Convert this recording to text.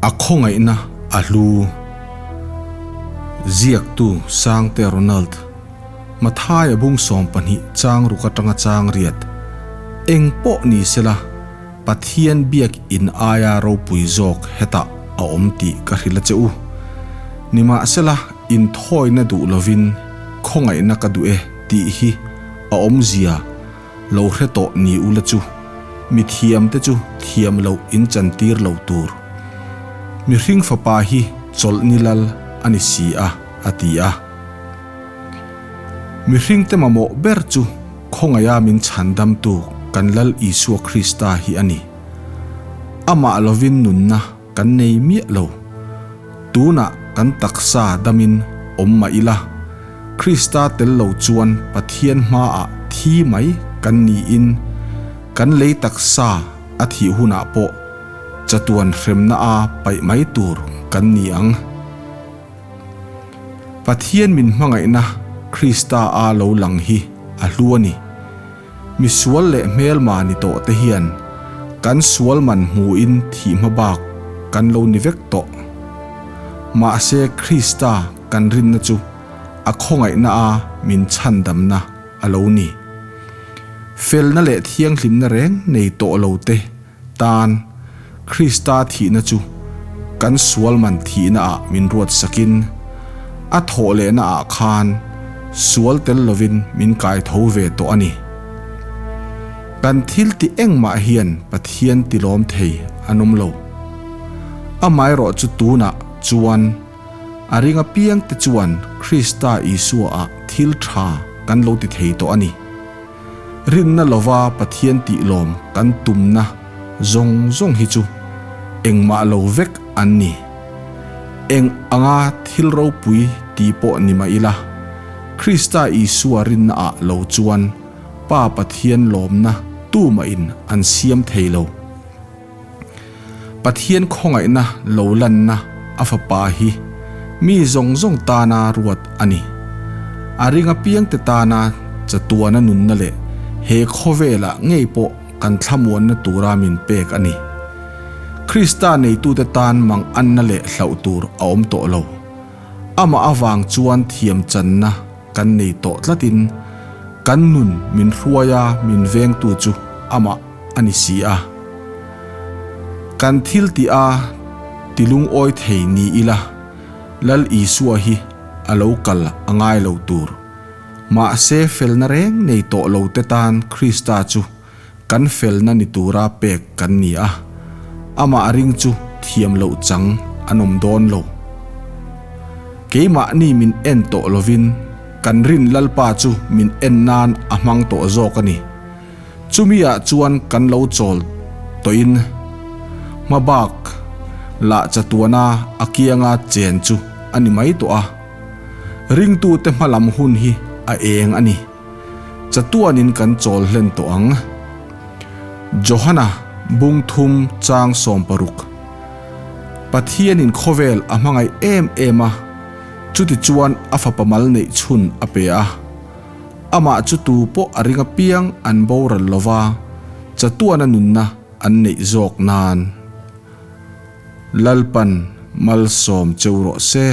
A khawngaihna a hlu. Ziaktu Sangte Ronald, Mathaia bung 12 chang ruk atanga chang riat, Eng pawh ni sela, Pathian biak in aia ropui zawk hetah a awm tih ka hrilh a che u. Nimahsela, inthawina duh lovin khawngaihna ka duh e tih hi a awmzia lo hre tawh ni ula chu mi thiamte chu thiam loh in chantir lo tur. Mihring fapa hi chawlh ni lal a ni si a, a ti a. Mihringte mamawh ber chu khawngaiha min chhandamtu kan Lal Isua Krista hi a ni. Amah lovin nunna kan nei miah lo. Tunah kan taksa damin awm mah ila, Krista tel lo chuan Pathian hmaah thi mai kan niin kan lei taksa a thih hunah pawh chatuan hremna a paih mai tur kan ni ang. Pathian min hmangaihna Krista a lo lang hi a hlu a ni. Misual leh hmelma ni tawh te hian kan sual man hmuin thih hma bak kan lo ni vek tawh. Mahse Krista kan rinna chu a khawngaihna a min chhandamna a lo ni. Felna leh thianghlimna reng nei tawh lo te tan Krista thihna chu kan sual man thihna ah min ruat sakin a thawh lehna ah khan sual tel lovin min kai tho ve tawh a ni. Kan thil ti engmah hian Pathian ti lawm thei an awm lo. Amaherawh chu tunah chuan a ring apiang te chuan Krista Isua ah thil tha kan lo ti thei tawh a ni. Rinna lova Pathian tih lawm kan tumna zawng zawng hi chu engmah lo vek an ni. Eng anga thil ropui tih pawh ni mah ila, Krista Isua rinna ah lo chuan Pa Pathian lawmna tumahin an siam thei lo. Pathian khawngaihna lo lanna a fapa hi mi zawng zawng tana ruat a ni. A ring apiangte tana chatuana nunna leh he khawvelah ngei pawh kan thlamuanna tura min pek a ni. Krista neitute tan manganna leh hlauh tur a awm tawh lo. Amah avang chuan thiamchanna kan nei tawh tlatin kan nun min hruaia min vengtu chu amah a ni si a. Kan thil tih a ti lungawi thei ni ila, Lal Isua hi a lo kal a ngai lo tur. Mahse felna reng nei tawh lo te tan Krista chu kan felna ni tura pek kan ni a, amah ring chu thiam loh chang an awm dawn lo. Keimahni min en tawh lovin kan rin Lalpa chu min en nan a hmang tawh zawk a ni. Chumi ah chuan kan lo chawl tawhin hmabak lah chatuana a kianga chen chu a ni mai tawh a. Ringtute hmalam hun hi a eng a ni. Chatuanin kan chawl hlen tawh ang. Johana bung thum chang 60. Pathianin khawvel a hmangaih em em a, chutichuan a fapa mal neih chhun a pe a. Amah chu tu pawh a ring apiang an boral lova, chatuana nunna an neih zawk nan. Lalpan malsawm cheu rawh se.